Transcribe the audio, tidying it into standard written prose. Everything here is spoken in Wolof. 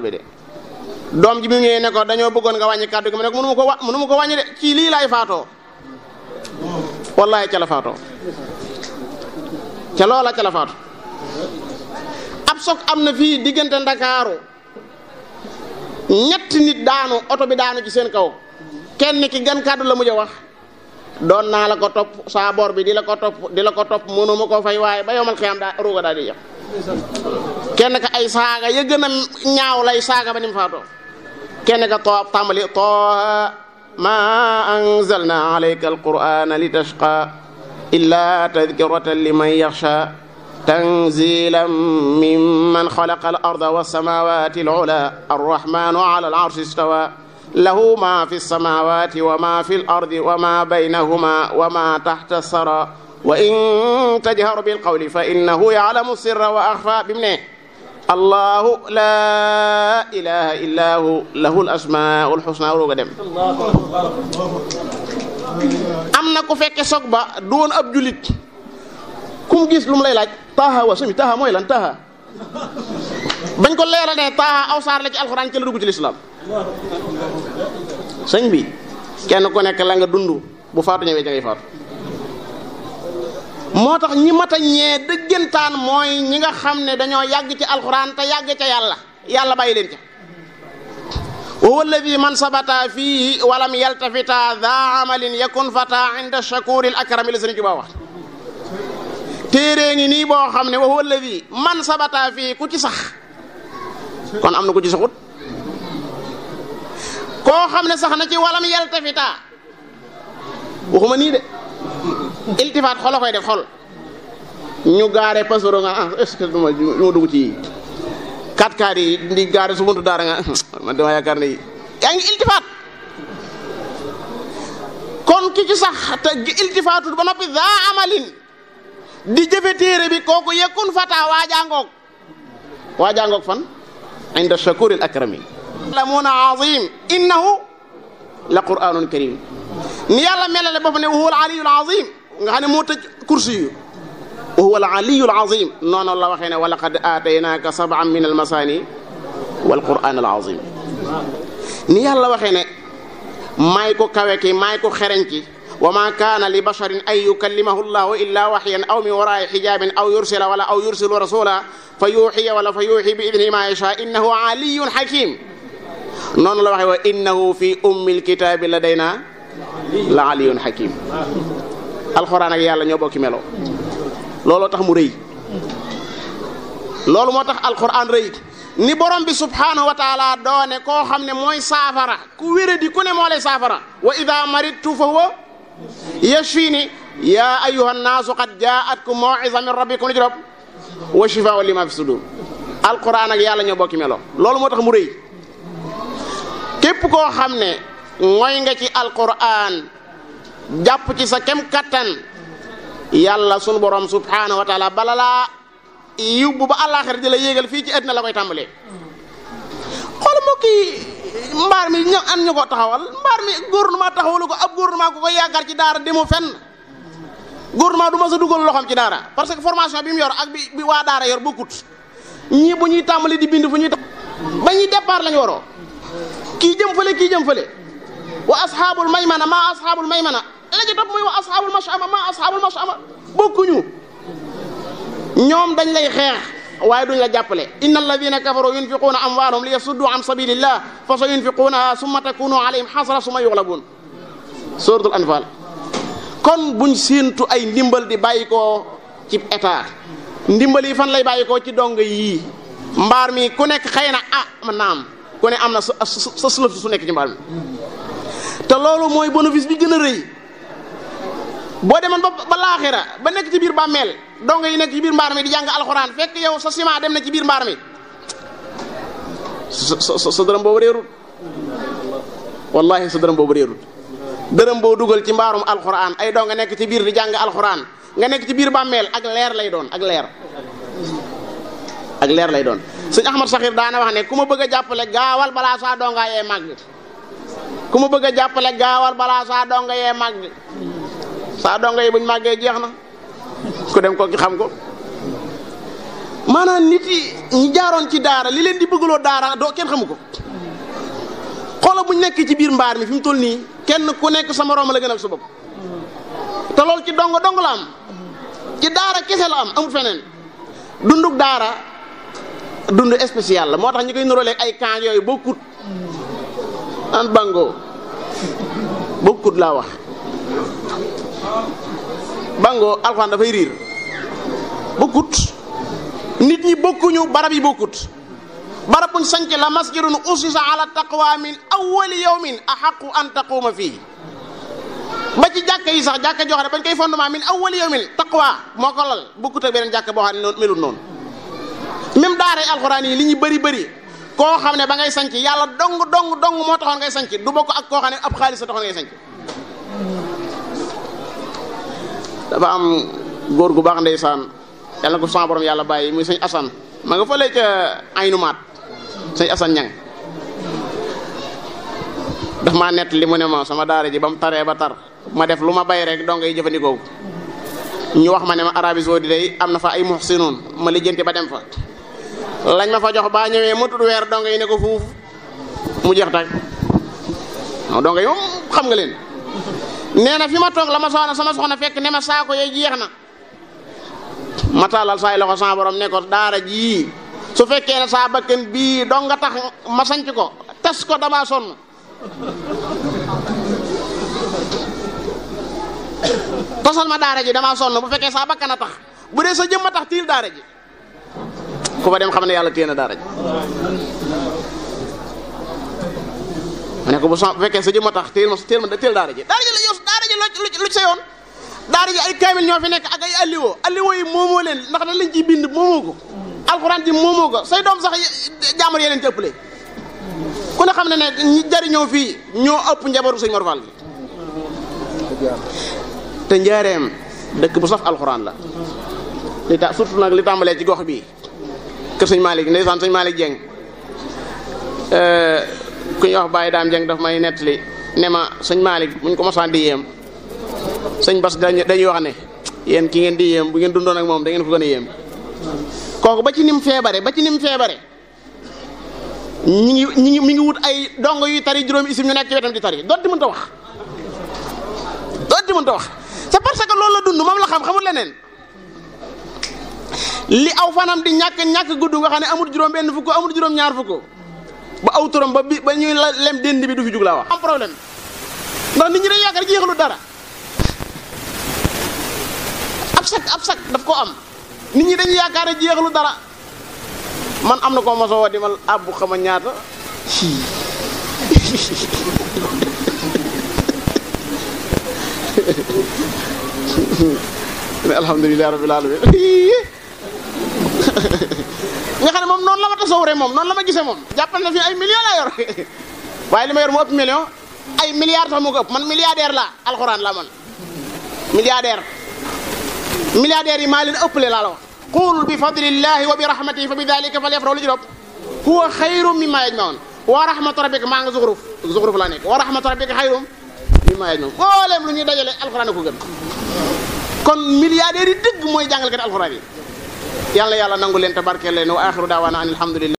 bi de doom ji bi mu ñëwee ne ko dañoo bëggoon nga wàññi kàddu gi ma ne ko mënu ma ko wàññi de ci lii laay faatoo wallahi ca la faatoo ca loola ca la faatu ab soog am na fii diggante Ndakaaru ñetti nit daanu oto bi daanu ci seen kaw kenn ki gan kàddu la mujj a wax doon naa la ko topp saa bor bi di la ko topp mënu ma ko fay waaye ba yomal xiyam daa ruuga daal di yàq kenn ka ay saaga ya gën a ñaaw lay saaga ba ni mu faatoo kenn ka tàmbali taaha ma anzalna alayka alqur'ana litashqa illa tadhkiratan liman yakhsha tanzilan mimman khalaqa al-arda was-samawati al-ula ar-rahmanu ala al-arshi istawa lahu ma fi as-samawati wa ma fi al-ardi wa ma baynahuma wa ma tahta as-sara wa in tajhar bil qawli fa innahu ya'lamu sirra wa akhfa bi mu ne allahu la ilaha illa hu lahul asmaul husna rooga dem am na ku fekke soog ba du woon ab julit kum gis lu mu lay laaj taaha wa sami taaha mooy lan taaha bañ ko leeral ne taaha aw saar la ci alxuraan ci la dugg ci lislaam sëñ bi kenn ku nekk la nga dund bu faatu ñëwee ca ngay faatu moo tax ñi mat a ñee dëggantaan mooy ñi nga xam ne dañoo yàgg ci alxuraan te yàgg ca yàlla bàyyi leen ca wa huwa alladi man sabata fiihi walam yaltafita daa amalin yakun fata inda shakuril akrami la sëriñ Tuubaa wax téere ngi nii boo xam ne wa huwa alladi man sabata fii ku ci sax kon am na ku ci saxut koo xam ne sax na ci walam yaltafita waxuma nii de iltifaat xolo koy def xol ñu gaare pasoro nga est-ce que duma dugg ci 4x4 yi di gaare su buntu daara nga man dama yaakaar ne yaa ngi iltifaat kon ki ci sax te iltifaatul ba noppi daa amalin di jëfe téere bi kooku yekkun fata waajangoog fan inda shakuril akrami lamuna azim innahu la qur'anun karim ni yàlla melale bopp ne wa huwa al aliyul azim nga xam ne moo tëj kursi yu wa huwa al aliyul azim noonu la waxee ne wa laqad aataynaaka sab'an min al masani wal qur'an al azim ni yàlla waxee ne maay ko kawe ki maay ko xereñ ki wa ma kaana li basharin an yukallimahu llahu illa wahyan aw min wara'i hijabin aw yursilu rasula fa yuhiya wala fa yuhi bi idnihi ma yasha innahu aliyyun hakim noonu la waxee wa innahu fi ummil kitaabi ladayna la aliyyun hakim alxuraan ak yàlla ñoo bokki melo looloo tax mu rëy loolu moo tax alxuraan rëy ni borom bi subhanahu wa taala doone koo xam ne mooy saafara ku wéradi ku ne moo lay saafara wa ida maridtu fa huwa yashfini ya ayyuha nnaasu qad jaatkum maw'iza min rabbikum li wa shifaa'un lima fi sudur alxuraan ak yàlla ñoo bokki melo loolu moo tax mu rëy képp koo xam ne mooy nga ci alxuraan jàpp ci sa kem kattan yàlla sunu borom subhanahu wa taala bala laa yóbbu ba àllaaxira di la yéegal fii ci àddina la koy tàmbalee xool moo kii mbaar mi ñu an ñu ko taxawal mbaar mi gouvernement taxawalu ko ab gouvernement ku koy yaakaar ci daara demu fenn gouvernement du ma sa dugal loxoom ci daara parce que formation bi mu yor ak bi waa daara yor bokkut ñii bu ñuy tàmbali di bind fu ñuy ba ñuy départ lañu waroo kii jëm fële wa asxaabul maymana maa asxaabul maymana la ci topp muy wa asxaabul mashama maa asxaabul mashama bokkuñu ñoom dañ lay xeex waaye duñ la jàppale inna alladina kafaru yunfiquuna amwaalahum li yasuddu an sabilillah fa sa yunfiquunaha summa takunu alayhim xasra summa yuxlabuun suratul anfal kon buñ séentu ay ndimbal di bàyyi koo ci état ndimbal yi fan lay bàyyi koo ci dong yii mbaar mi ku nekk xëy na man naa am ku ne am na sa slëf su nekk ci mbaar mi te loolu mooy bénéfice bi gën a rëy boo demoon ba laaxira ba nekk ci biir bàmmeel donga yi nekk ci biir mbaar mi di jàng alxuraan fekk yow sa ciment dem na ci biir mbaar mi sa dërëm boobu réerut wallahi sa dërëm boobu réerut dërëm boo dugal ci mbaarum alxuraan ay donga nekk ci biir di jàng alxuraan nga nekk ci biir bàmmeel ak leer lay doon ak leer lay doon sëñ Ahmad Saxir daana wax ne ku ma bëgg a jàppale gaawal balaa saa donga yee màgg ku ma bëgg a jàppale gaawal balaa saa donga yee màgg saa donga yi buñ màggee jeex na ku dem ko ki xam ko maanaam nit yi ñi jaaroon ci daara li leen di bëggaloo daara doo kenn xamu ko. xoola bu ñu nekk ci biir mbaar mi fi mu toll nii kenn ku nekk sa moroom la gënal sa bopp te loolu ci dong la am ci daara kese la am amul feneen. dunduk daara dund spécial la moo tax ñu koy nuróoleeg ay camp yooyu bokkut an bango bokkut laa wax bango alxuraan dafay riir bokkut nit ñi bokkuñu barab yi bokkut barab buñ sanc la masjidun usisa ala taqwa min awwali yawmin ahaqu an taquma fii ba ci jàkka yi sax jàkka joo xam ne bañ koy fondement min awwali yawmin taqwa moo ko lal bokkut ak beneen jàkka boo xam ne noonu melul noonu même daaray alxuraan yi li ñu bëri koo xam ne ba ngay sanc yàlla dong moo taxoon ngay sanc du bokk ak koo xam ne ab xaalis a taxoon ngay sanc dafa am góor gu baax ndeysaan yàlla na ko sama borom yàlla bàyyi muy sëñ Assane ma nga fële ca aynu maat sëñ Assane ñang daf maa nett li mu ne ma sama daara ji ba mu taree ba tar ma def lu ma bay rek dong ngay jëfandikoo ñu wax ma ne ma Arabie Saoudite day am na fa ay muhsinoon ma lijjanti ba dem fa lañ ma fa jox ba ñëwee ma tudd weer dong yi ne ko fuuf mu jeex tag dong yi moom xam nga leen nee na fi ma toog la ma soxna sama soxna fekk ne ma saako yooyu jeex na ma tàllal saay loxo sama borom ne ko daara ji su fekkee ne saa bakkan bii dong nga tax ma sanc ko tas ko damaa sonn tosal ma daara ji damaa sonn bu fekkee saa bakkan a tax bu dee sa jëmm a tax tiil daara ji ku fa dem xam ne yàlla téye na daara ji ma ne ko bu fekkee sa jëmm a tax téel daara ji lu ci sa yoon daara ji ay kaamil ñoo fi nekk ak ay alliwo yi moomoo leen ndax da lañ ciy bind moomoo ko alxuraan ji moomoo ko say doom sax jaamar yeneen ci ëppale ku ne xam ne ne ñi jariñoo fii ñoo ëpp njabootu sëñ Mor Fall bi te njaareem dëkk bu saf alxuraan la surtout nag li tàmbalee ci gox bii kër sëñ Malick ndeysaan sëñ Malick Dieng ku ñuy wax Baye Dame Dieng daf may nettali ne ma sëñ Malick buñ ko mosaan di yéem sëñ Bas dañuy wax ne yéen ki ngeen di yéem bu ngeen dundoon ak moom da ngeen ko gën a yéem kooku ba ci nim feebare mi ngi wut ay dongo yuy tari juróomi isim ñu nekk ci wetam di tari doot di mënta wax c'est parce que loolu la dund moom la xamul leneen li aw fanam di ñàkk gudd nga xam ne amul juróom benn fukk amul juróom ñaar fukk ba aw turam ba ñuy lem dend bi du fi jug laa wax am problème ndax nit ñi dañ yaakaar jeexalu dara ab sak daf ko am nit ñi dañuy yaakaar ne jeexalu dara man am na ko mosoo woo di ma abbu xama ñaata alhamdulilah rabbil alamin nga xam ne moom noonu la ma tasawuree moom noonu la ma gisee moom jàppal na fi ay millions laa yor waaye li ma yor mu ëpp million ay milliards sax moo ko ëpp man milliardaire la alxuraan la man milliardaire yi maa leen ëppale laa la wax qul bi fadlillahi wa bi rahmatihi fa bi dalika falyafrahu lu ci dopp huwa xayrun mimma yajmaun wa rahmatu rabbika maa nga zuxruf laa nekk wa rahmatu rabbika xayrun mimma yajmaun booleem lu ñuy dajale alxuraan ko gën kon milliardaires yi dëgg mooy jàngalkat alxuraan yi yàlla nangu leen te barkeel leen wa axiru daawaana an alhamdulillah